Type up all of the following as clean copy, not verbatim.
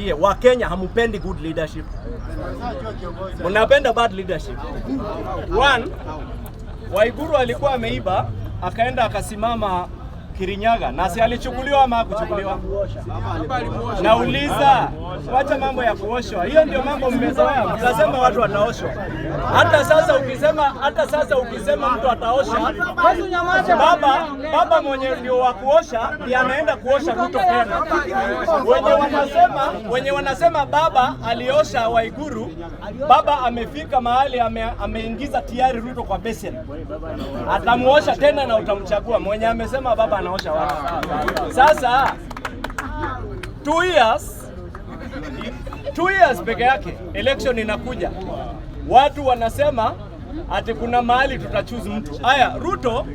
niwaambie, Wakenya hamupendi good leadership, mnapenda bad leadership. One, Waiguru alikuwa ameiba, akaenda akasimama Kirinyaga na si alichukuliwa ama hakuchukuliwa? Nauliza, wacha mambo ya kuoshwa, hiyo ndio mambo mmezoea, mtasema watu wataoshwa. Hata sasa ukisema mtu ataosha, baba mwenye ndio wa kuosha ndiye anaenda kuosha Ruto tena. Wenye wanasema baba aliosha Waiguru, baba amefika mahali ameingiza tayari Ruto kwa basin, atamuosha tena na utamchagua mwenye amesema baba anaosha watu. Sasa 2 years, 2 years peke yake election inakuja, watu wanasema ati kuna mahali tutachoose mtu. Aya, Ruto,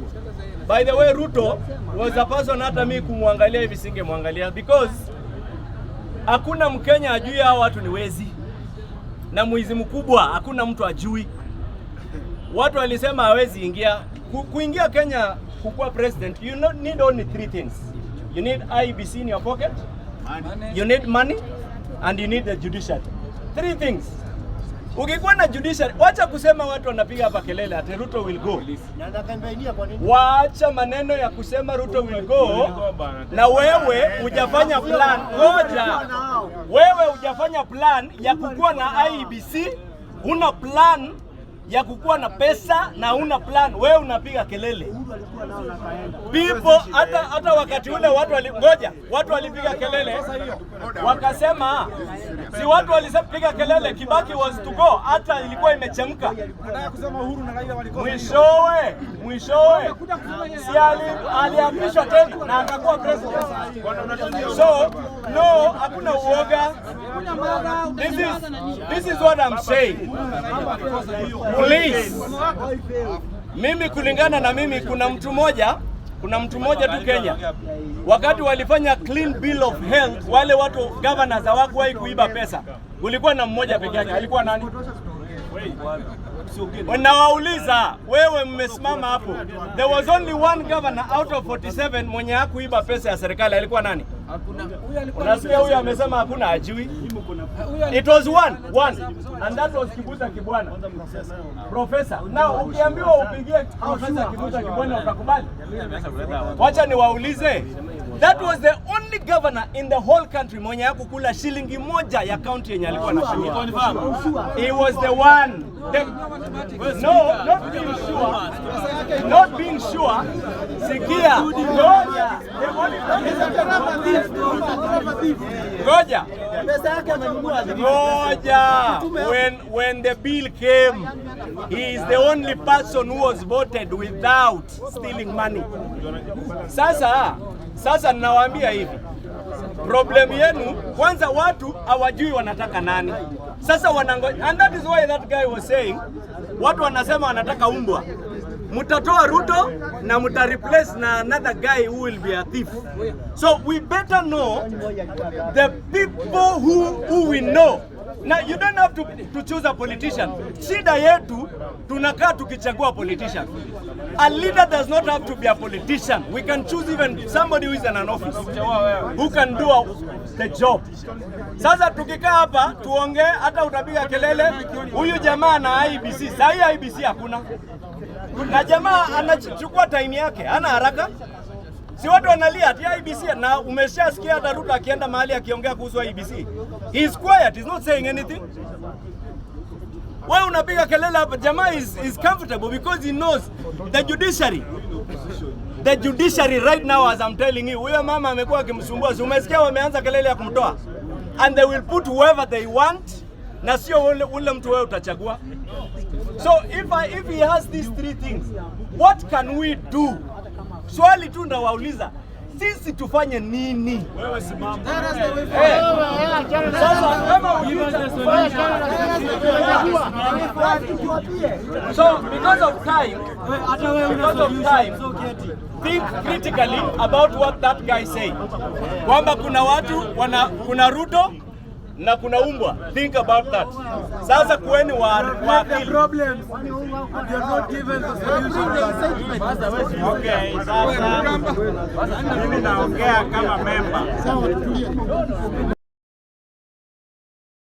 by the way, Ruto was a person hata mi kumwangalia hivi singemwangalia because hakuna Mkenya ajui hao watu ni wezi na mwizi mkubwa, hakuna mtu ajui. Watu walisema hawezi ingia kuingia Kenya kukuwa president, you not need only three things. You need IEBC in your pocket, you need money and you need the judiciary. Three things. Ukikuwa na judiciary, wacha kusema watu wanapiga hapa kelele ati Ruto will go. Wacha maneno ya kusema Ruto will go na wewe hujafanya plan. Ngoja. Wewe hujafanya plan ya kukuwa na IEBC, huna plan ya kukuwa na pesa na huna plan. Wewe unapiga kelele. People hata wakati ule watu wali, ngoja, watu walipiga kelele wakasema, si watu walipiga kelele Kibaki was to go, hata ilikuwa imechemka. Mwishowe si aliapishwa tena na akakuwa president. So no, hakuna uoga. This is what I'm saying. Please. Mimi kulingana na mimi kuna mtu mmoja tu Kenya. Wakati walifanya clean bill of health, wale watu governors hawakuwahi kuiba pesa. Kulikuwa na mmoja peke yake, alikuwa nani? Nawauliza wewe, mmesimama hapo, there was only one governor out of 47 mwenye hakuiba pesa ya serikali, alikuwa nani? Unasikia huyu amesema hakuna, ajui. It was one, one. And that was Kivutha Kibwana. Professor. Now ukiambiwa upigie Professor Kivutha Kibwana utakubali? Wacha niwaulize. That was the only governor in the whole country mwenye hakukula shilingi moja ya county yenye alikuwa anashika. He was the one. No, not being sure. Not being sure. Sikia. Ngoja. Ngoja. Ngoja. When the bill came, he is the only person who was voted without stealing money. Sasa ninawaambia hivi. Problem yenu kwanza, watu hawajui wanataka nani. Sasa wanangoja, and that is why that guy was saying, watu wanasema wanataka umbwa. Mutatoa Ruto na muta replace na another guy who will be a thief. So we better know the people who we know. Now you don't have to choose a politician. Shida yetu tunakaa tukichagua politician. A leader does not have to be a politician. We can choose even somebody who is in an office who can do the job. Sasa tukikaa hapa tuongee, hata utapiga kelele, huyu jamaa na IEBC. Saa hii IEBC hakuna, na jamaa anachukua time yake, hana haraka. Si watu wanalia ati IEBC, na umeshasikia hata Ruto akienda mahali akiongea kuhusu IEBC. He is quiet, he's not saying anything. Wewe unapiga kelele hapa, jamaa is comfortable because he knows the judiciary. The judiciary right now, as I'm telling you, huyo mama amekuwa akimsumbua. Si umesikia wameanza kelele ya kumtoa? And they will put whoever they want, na sio ule mtu wewe utachagua. So if he has these three things, what can we do? Swali tu ndawauliza, sisi tufanye nini? Wewe simama. Eh, sasa kama hujui cha kufanya, so because of time, think critically about what that guy said, kwamba kuna watu wana, kuna Ruto na kuna umbwa. Think about that. Sasa kuweni wa akili. Problems and you are not given the solution. Okay, sasa mimi naongea kama member.